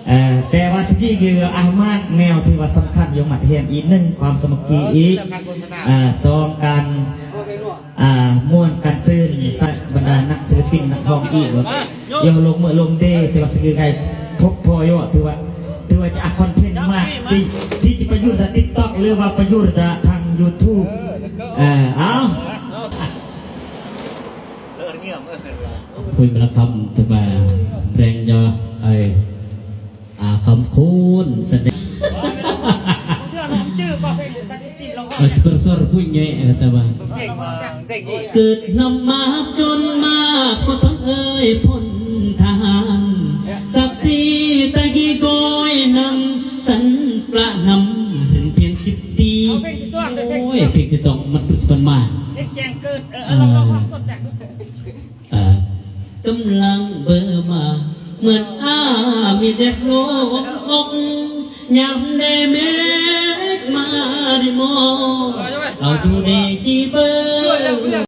ເອີ ແຕ່ວ່າສະກີຄືອາມາດແນວທີ່ວ່າສຳຄັນຢູ່ ມາແທນອີກ ໜຶ່ງ ຄວາມສາມັກຄີອີກ ເອີ ສອງ ການ ອ່າ ມ່ວນກັນຊື່ນ ສະ ບັນດານັກສິລະປິນນັກຮ້ອງອີກ ໂຍ ລົງເມືອລົງເດ ຖືວ່າສະກີໄກພົບພໍຢູ່ ຖືວ່າ ຖືວ່າຈະອາຄອນເທັນມາກ ທີ່ ທີ່ຈະໄປຢູ່ໃນຕິກຕັອກ ຫຼືວ່າໄປຢູ່ໃນທາງຢູທູບ ເອີ ເອົາ ຄຸຍມາລະຄຳ ຖືວ່າແບງຢໍໄອ ອາ ຄຳຄູນສະແດງ ເອີ ປະເພດສັກສິຕິລອງຮ້ອງ ເອີ ປະເພດສັກສິຕິລອງຮ້ອງ ເອີ ເກີດນຳມາຈົນມາກ ກໍຕ້ອງເອີຍພົນທະຫານ ສັກສີຕະກີກອຍນຳ ສັນປະນຳເຖິງພຽງສິບປີ ເອົາເພງທີສອງເດີ ເພງທີສອງ ໂອ້ຍ ເພງທີສອງ ມັນປຸດສະບັນມາ ເພງແຈ້ງເກີດ ເອີ ເອີ ລອງຮ້ອງ ເອີ ສົດແດ່ ເອີ ກຳລັງເບີມາ ເໝືອນອາມີແດດລົມ ຍາມແດແມດມາໄດ້ໝໍ ເອົາຢູ່ໃນຈີເບີ